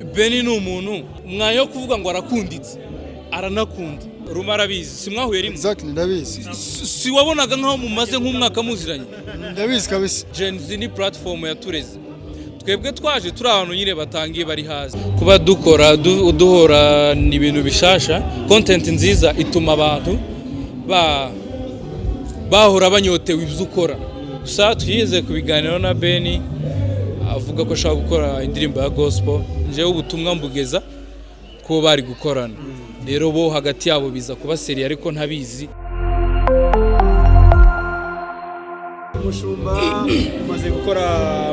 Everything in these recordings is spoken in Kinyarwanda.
Beni ni umuntu umwanya wo kuvuga ngo arakunditse, aranakunda. Ruma arabizi, si mwahuye rimwe? Exactly, ndabizi. Si wabonaga nkaho mumaze nk'umwaka muziranye? Ndabizi kabisa. Gen Z ni platform yatureze. Twebwe twaje turi abantu nyine batangiye bari hasi. Kuba dukora duhora ni ibintu bishasha, content nziza ituma abantu bahora banyotewe ibyo ukora. Gusa twize kubiganiraho na Beni, avuga ko ashaka gukora indirimbo ya gospel. Njyewe ubutumwa mbugeza ko bari gukorana, rero bo hagati yabo biza kuba seri, ariko ntabizi. Umushumba, umaze gukora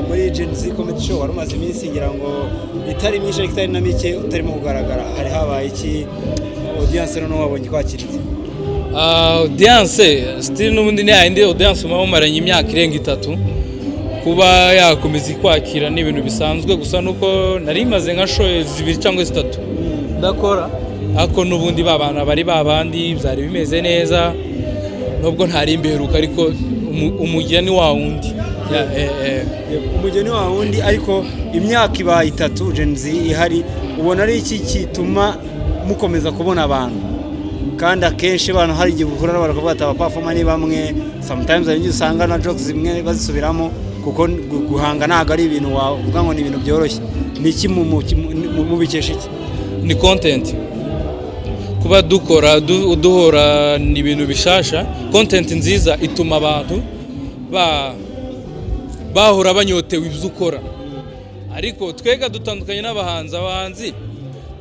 muri Gen Z Comedy Show, wari umaze iminsi, ngira ngo itari myinshi ariko itari na mike, utarimo kugaragara. Hari habaye iki? Audience noneho wabonye kwakiriye? Audience still n'ubundi ni yayindi audience muba mumaranye imyaka irenga 3. Kuba yakomeza ikwakira ni ibintu bisanzwe, gusa nuko nari maze nka show zibiri cyangwa zitatu ndakora, ariko n'ubundi ba bantu bari babandi, byari bimeze neza nubwo ntari mberuka, ariko umugeni wa wundi. Ya. Umugeni wa wundi, ariko imyaka ibaye 3 Gen Z ihari, ubona ari iki gituma mukomeza kubona abantu? Kandi akenshi abantu hari igihe uhura n'abantu bakavuga ati abaperformer ni bamwe, sometimes hari igihe usanga na jokes zimwe bazisubiramo, kuko guhanga ntabwo ari ibintu wavuga ngo ni ibintu byoroshye. Ni iki mubikesha iki? Ni content. Kuba dukora duhora ni ibintu bishasha, content nziza ituma abantu bahora banyotewe ibyo ukora. Ariko twega dutandukanye n'abahanzi. Abahanzi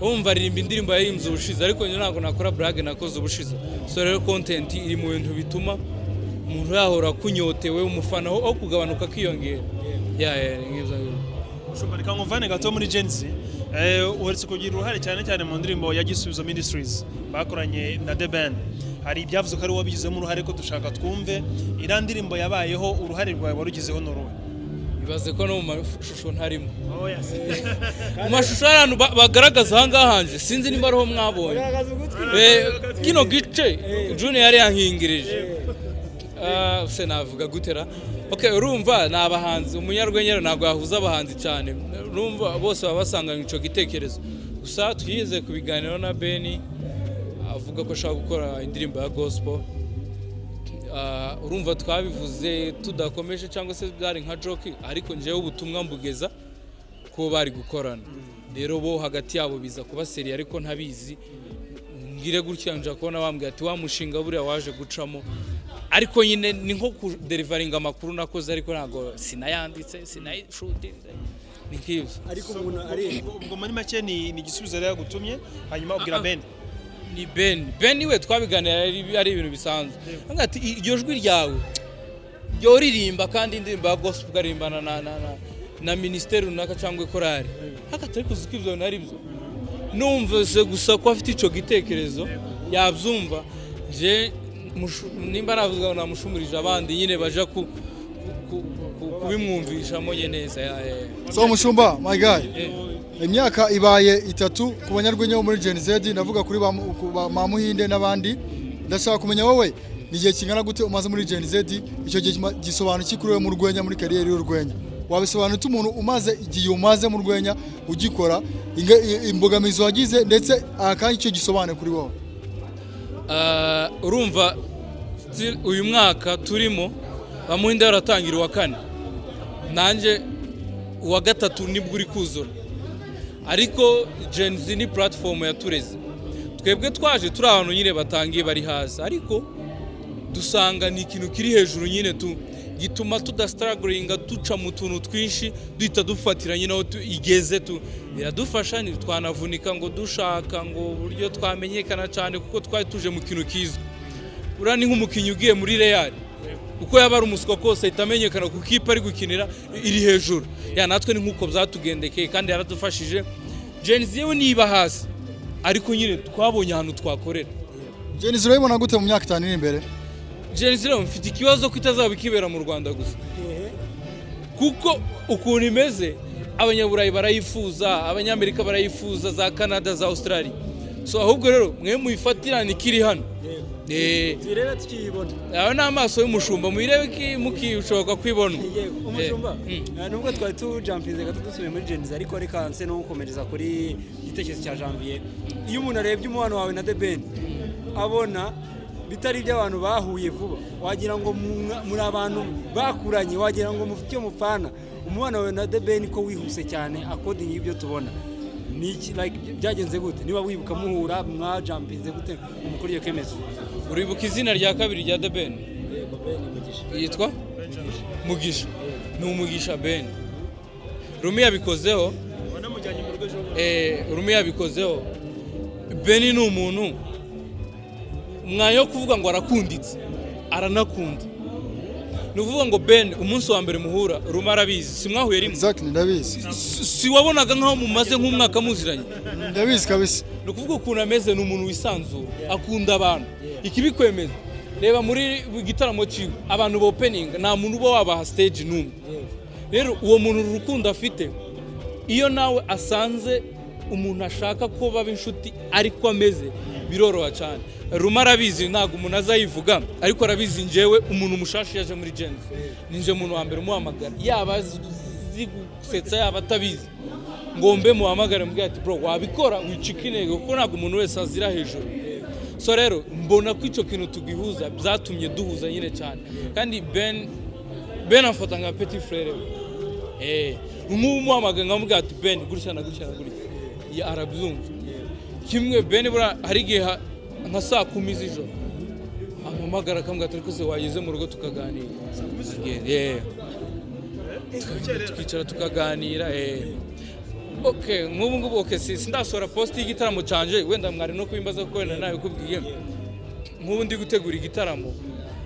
bumva aririmba indirimbo yahimbye ubushize, ariko njye ntabwo nakora blague nakoze ubushize. So rero content iri mu bintu bituma umuntu yahora akunyotewe, umufana aho kugabanuka akiyongera. Ya, ni nk'ibyo ngibyo. Mushumba, reka nkuvane gato muri Gen Z. Uherutse kugira uruhare cyane cyane mu ndirimbo ya Gisubizo Ministries bakoranye na The Ben. Hari ibyavuze ko ari wowe wabigizemo uruhare, ko dushaka twumve iriya ndirimbo yabayeho, uruhare rwawe warugizeho n'uruhe? Ibaze ko no mu mashusho ntarimo. Oh yes. Mu mashusho hari ahantu bagaragaza aha ngaha hanje, sinzi niba ariho mwabonye. Kino gice Junior yari yankingirije. Se navuga gutera? Okay, urumva ni abahanzi, umunyarwenya ntabwo yahuza abahanzi cyane, urumva bose baba basanganywe ico gitekerezo. Gusa twize kubiganiraho na Beni, avuga ko ashaka gukora indirimbo ya gospel. Urumva twabivuze tudakomeje cyangwa se byari nka joke, ariko njyewe ubutumwa mbugeza ko bari gukorana, rero bo hagati yabo biza kuba seri, ariko ntabizi. Ngire gutya nja kubona bambwira ati wa mushinga buriya waje gucamo, ariko nyine ni nko kudeliveringa amakuru nakoze, ariko ntabwo sinayanditse, sinayishutinze, ni nk'ibyo. Ariko umuntu ari Ubwo muri make ni Igisubizo rero yagutumye, hanyuma ubwira Ben? Ni Ben. Ben we twabiganira ari ibintu bisanzwe. Avuga ati iryo jwi ryawe ryoririmba kandi indirimbo ya gospel ukaririmbana na minisiteri runaka cyangwa korari, hagati ariko uzi ko ibyo bintu ari byo. Numvise gusa ko afite ico gitekerezo, yabyumva. Je nimba navuga ngo namushumurije, abandi nyine baja kubimwumvishamo nye neza. Ya. So mushumba, my guy, imyaka ibaye 3 ku banyarwenya bo muri Gen Z, ndavuga kuri ku ba Muhinde n'abandi. Ndashaka kumenya wowe ni igihe kingana gute umaze muri Gen Z? Icyo gihe gisobanura iki kuri wowe mu rwenya, muri kariyeri y'urwenya? Wabisobanura ute umuntu umaze igihe umaze mu rwenya ugikora, imbogamizi wagize, ndetse kandi icyo gisobanuye kuri wowe? Urumva still uyu mwaka turimo Bamuhinde baratangira uwa kane, nanjye uwa gatatu nibwo uri kuzura. Ariko Gen Z ni platform yatureze. Twebwe twaje turi abantu nyine batangiye bari hasi, ariko dusanga ni ikintu kiri hejuru nyine tu gituma tudastrugglinga, duca mu tuntu twinshi, duhita dufatira nyine aho igeze tu biradufasha. Ntitwanavunika ngo dushaka ngo uburyo twamenyekana cyane, kuko twari tuje mu kintu kizwi. Uriya ni nk'umukinnyi ugiye muri Real, uko yaba ari umuswa kose ahita amenyekana kuko ikipe ari gukinira iri hejuru. Ya, natwe ni nk'uko byatugendekeye kandi yaradufashije. Gen Z yewe niba hasi, ariko nyine twabonye ahantu twakorera. Gen Z urayibona gute mu myaka 5 iri imbere? Gen Z rero mfite ikibazo ko itazaba ikibera mu Rwanda gusa, kuko ukuntu imeze abanyaburayi barayifuza, abanyamerika barayifuza, za Canada, za Australia. So ahubwo rero mwe muyifatirane ikiri hano. Tuyirebe tukiyibona. Ayo ni amaso y'umushumba, muyirebe mukishoboka kwibona. Yego, umushumba. Nubwo twari tujampize gato dusubiye muri Gen Z, ariko reka nse no gukomereza kuri igitekerezo cya Janvier. Iyo umuntu arebye umubano wawe na The Ben, abona bitari iby'abantu bahuye vuba, wagira ngo muri abantu bakuranye, wagira ngo mufite icyo mupfana. Umubano wawe na The Ben ko wihuse cyane according y'ibyo tubona, ni iki? Like, byagenze gute? Niba wibuka muhura, mwajampize gute umukuru iyo kemezo? Uribuka izina rya kabiri rya The Ben? Yego, Ben Mugisha. Yitwa Mugisha, ni umugisha Ben. Rumi yabikozeho. Wanamujyanye mu rugo ejo bundi. Rumi yabikozeho. Ben ni umuntu, umwanya wo kuvuga ngo arakunditse, aranakunda. Ni ukuvuga ngo Ben, umunsi wa mbere muhura, Rumi arabizi, si mwahuye rimwe? Exactly, ndabizi. Si wabonaga nkaho mumaze nk'umwaka muziranye? Ndabizi kabisa. Ni ukuvuga ukuntu ameze, ni umuntu wisanzura, akunda abantu. Ikibikwemeza, reba muri gitaramo cyiwe abantu bopeninga, nta muntu uba wabaha stage n'umwe. Rero uwo muntu, urukundo afite, iyo nawe asanze umuntu ashaka ko baba inshuti ariko ameze, biroroha cyane. Ruma arabizi, ntabwo umuntu azayivuga, ariko arabizi. Njyewe umuntu mushashi yaje muri Gen Z, ninjye umuntu wa mbere umuhamagara, yaba azi gusetsa, yaba atabizi, ngombe muhamagare mubwire ati: "Bro, wabikora, wicika intege," kuko ntabwo umuntu wese azira hejuru. So rero mbona ko icyo kintu tugihuza, byatumye duhuza nyine cyane. Kandi Ben amfata nka petit frère we. Nk'ubu umuhamagaye nkamubwira ati: "Ben, gutya na gutya na gutya," ya, arabyumva kimwe. Ben buriya hari igihe nka saa 10 z'ijoro ampamagara akambwira ati: "Ariko se wageze mu rugo tukaganira?" Yeah. Tukicara tukaganira. Okay, nk'ubu ngubu, okay, si sindasohora post y'igitaramo canje, wenda mwari no kubimbaza kuko wenda nabikubwiye. Nk'ubu ndi gutegura igitaramo,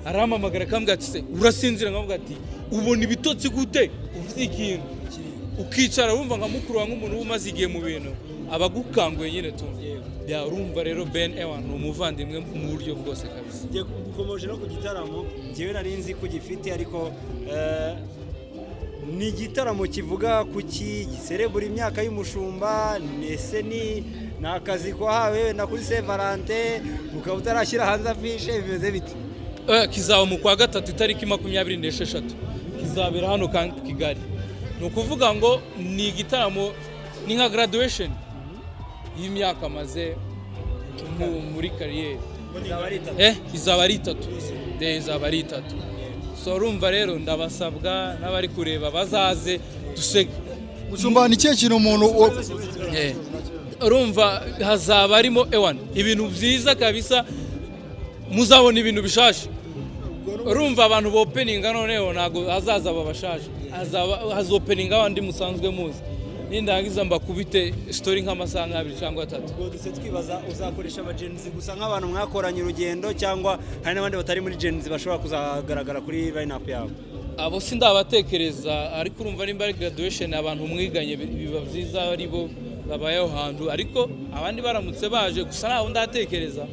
arampamagara akambwira ati: "Se urasinzira?" Nkamubwira ati: "Ubona ibitotsi gute ufite ikintu ukicara?" Wumva nka mukuru wawe, nk'umuntu uba umaze igihe mu bintu, aba agukanguye nyine tu. Ya, urumva rero Ben ewa ni umuvandimwe mu buryo bwose kabisa. Ngiye gukomoje no ku gitaramo, njyewe nari nzi ko gifite, ariko ni igitaramo kivuga ku ki giserebura imyaka y'umushumba? Ese ni akazi kwahawe wenda kuri Saint Valentin, ukaba utarashyira hanze afishe? Bimeze bite? Kizaba mu kwa gatatu, itariki 26, kizabera hano kandi Kigali. Ni ukuvuga ngo ni igitaramo, ni nka graduation y'imyaka amaze muri carrière. Izaba ari itatu. Izaba ari itatu. Izaba ari itatu. So urumva rero ndabasabwa n'abari kureba bazaze duseke. Mushumba, ni ikihe kintu umuntu Urumva hazaba harimo ewan ibintu byiza kabisa, muzabona ibintu bishasha. Urumva abantu bopeninga noneho ntabwo hazaza aba bashaje, hazaba hazopeninga abandi musanzwe muzi. Nindangiza mbakubite story nk'amasaha nk'abiri cyangwa atatu. Ubwo duse twibaza, uzakoresha aba Gen Z gusa nk'abantu mwakoranye urugendo, cyangwa hari n'abandi batari muri Gen Z bashobora kuzagaragara kuri line up yawe? Abo sindabatekereza, ariko urumva nimba ari graduation, abantu mwiganye biba byiza ari bo babaye aho hantu. Ariko abandi baramutse baje gusa ntaho ndatekereza,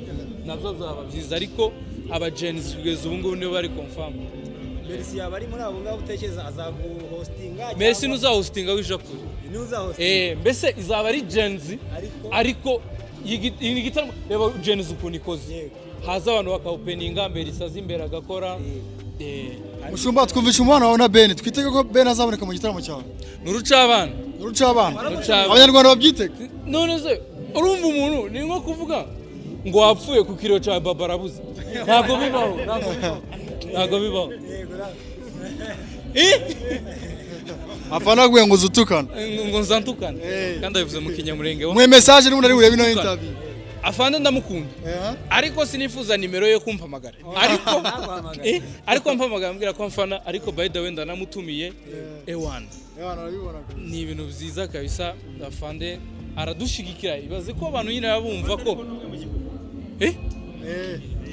nabyo byaba byiza. Ariko aba Gen Z kugeza ubu ngubu nibo bari confirm. Merci yaba ari muri abo ngabo utekereza azaguhostinga? Merci ntuzahostinga w'ijapuri. Ntuzahostinga. Mbese izaba ari Gen Z. Ariko ariko iyi gitaramo, reba Gen Z ukuntu ikoze. Haza abantu bakawupeninga mbere, isaza imbere agakora. Mushumba, twumvishe umubano wawe na Ben. Twitege ko Ben azaboneka mu gitaramo cyawe? Ni urucabana. Urucabana. Urucabana. Abanyarwanda babyitege. None se urumva umuntu ni nko kuvuga ngo wapfuye ku kiriyo cya baba arabuze? Ntabwo bibaho, ntabwo bibaho, ntabwo bibaho. Eh? Apana akubwiye ngo uzutukana. Ngo nzantukane? Kandi abivuze mu Kinyamurenge. Mwe message n'ubundi ari burebe ino interview. Afande ndamukunda, ariko sinifuza nimero yo kumpamagara, ariko Ntaguhamagare. Ariko mpamagara ambwira ko mfana. Ariko by the way ndanamutumiye ewana. Ewana, arabibona. Ni ibintu byiza kabisa, afande aradushigikira. Ibaze ko abantu nyine baba bumva ko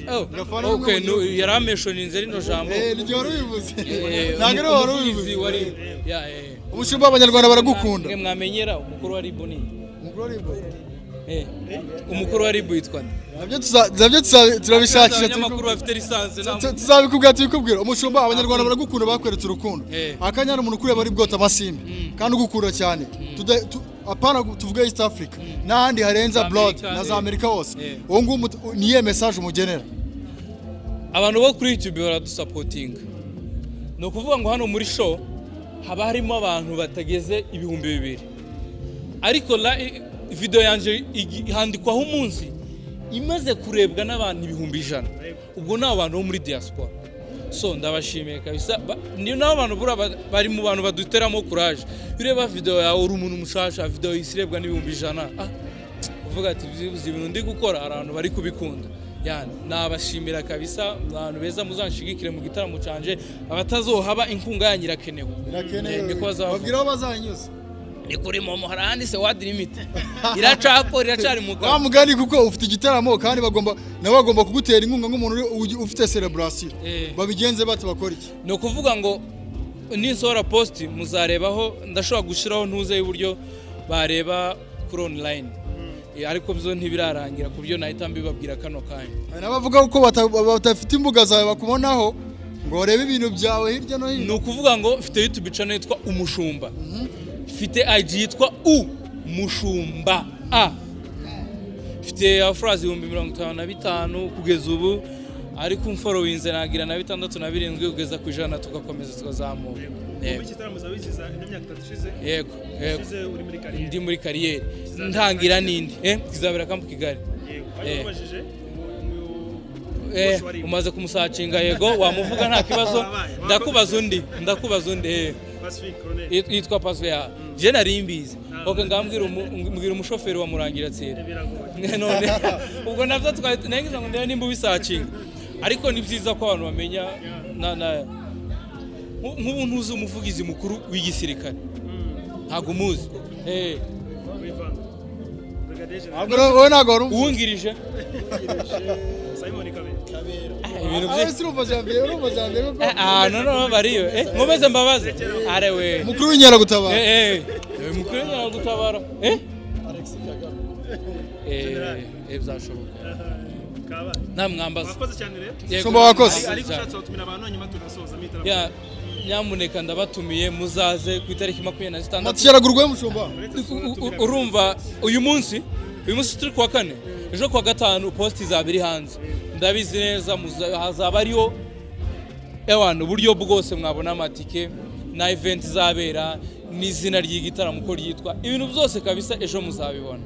Oh, Gafana ni umwe okay, mu gihugu. Yarameshoninze rino jambo. Ni wari ubivuze. Eh, Ntabwo ari wari umuvugizi ubivuze. wari ya. Umushumba, abanyarwanda baragukunda. Mwe mwamenyera umukuru wa RIB ni Umukuru wa RIB. Umukuru wa RIB yitwa nde? Nabyo turabishakisha. Abanyamakuru bafite licence Tuzabikubwira, tubikubwira. Umushumba, abanyarwanda baragukunda, bakweretse urukundo. Akanya hari umuntu ukureba ari bwota amasimbi kandi ugukunda cyane. Apana, tuvuge East Africa n'ahandi harenze, Za abroad Amerika, na za Amerika hose. Uwo nguwo niye message umugenera? Abantu bo kuri YouTube baradusupportinga. Ni ukuvuga ngo hano muri show haba harimo abantu batageze 2000, ariko video yanjye handikwaho umunsi imaze kurebwa n'abantu 100,000. Ubwo ni abantu bo muri diaspora, so ndabashimiye kabisa. Ni nabo bantu buriya bari mu bantu baduteramo courage. Iyo ureba video yawe, uri umuntu mushasha, video isi irebwa n'100,000, uvuga ati byibuze ibintu ndi gukora hari abantu bari kubikunda. Yani nabashimira kabisa, abantu beza, muzanshigikire mu gitaramo canje. Abatazohaba, inkunga yanyu irakenewe. Niko bazavuga. Babwira aho bazanyuza. Ni kuri MoMo, hari ahandi se wadi limit iracakora, iracari mu Wa kanwa. mugani, kuko ufite igitaramo kandi bagomba nabo bagomba kugutera inkunga nk'umuntu ufite celebration. Babigenze bate? Bakora iki? Ni ukuvuga ngo ninsohora post muzarebaho, ndashobora gushyiraho ntuze y'uburyo bareba kuri online. Ariko byo ntibirarangira ku buryo nahita mbibabwira kano kanya. Hari n'abavuga ko badafite imbuga zawe bakubonaho ngo barebe ibintu byawe hirya no Ni hino. ukuvuga ngo mfite YouTube channel yitwa Umushumba, mfite IG yitwa U Mushumba A, mfite abafollowers 55,000 kugeza ubu, ariko umfollowinze nagira na bitandatu na birindwi kugeza ku 100, tugakomeza tukazamuka. Yego. Igitaramo uzabiziza ino myaka 3 ishize? Yego. Ishize uri muri carrière. Ndi muri carrière, ntangira n'indi kizabera Camp Kigali. Yego, bari babajije boss wari Umaze kumusearchinga, yego, wamuvuga nta kibazo. Wabaye. Ndakubaza undi. Pacifique Colonel. Yitwa Paso ya je nari mbizi. Okay, ngambwira mbwira umushoferi wa Murangira Tsira. Biragoye. None ubwo navyo twari nagize ngo ndebe nimba ubisearchinga, ariko ni byiza ko abantu bamenya na nk'ubu ntuzi umuvugizi mukuru w'igisirikare, ntabwo umuzi. Wivanga Brigadier General. Ntabwo wowe ntabwo wari umuzi. Uwungirije. Simon Kabera. Ibintu Ah, ese urumva Janvier, urumva Janvier koko? Ah, no, no, bariyo nkomeze mbabaze arewe. Umukuru w'inkeragutabara. Mukuru w'inkeragutabara, byashoboka. Kabaye. Namwambaza. Wakoze cyane rero. Yego. Shumba, wakoze. Ariko ushatse watumira abantu, hanyuma tugasoza igitaramo. Ya, nyamuneka ndabatumiye, muzaze ku itariki 26. Amatike aragurwa, mushumba? Urumva uyu munsi turi kuwa kane, ejo kuwa gatanu post izaba iri hanze. Ndabizi neza hazaba hariho ewana uburyo bwose mwabona amatike na event izabera n'izina ry'igitaramo uko ryitwa, ibintu byose kabisa ejo muzabibona.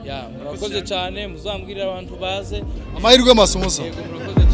Ya, murakoze cyane, muzambwirire abantu baze. Amahirwe masa umusa. Yego, murakoze.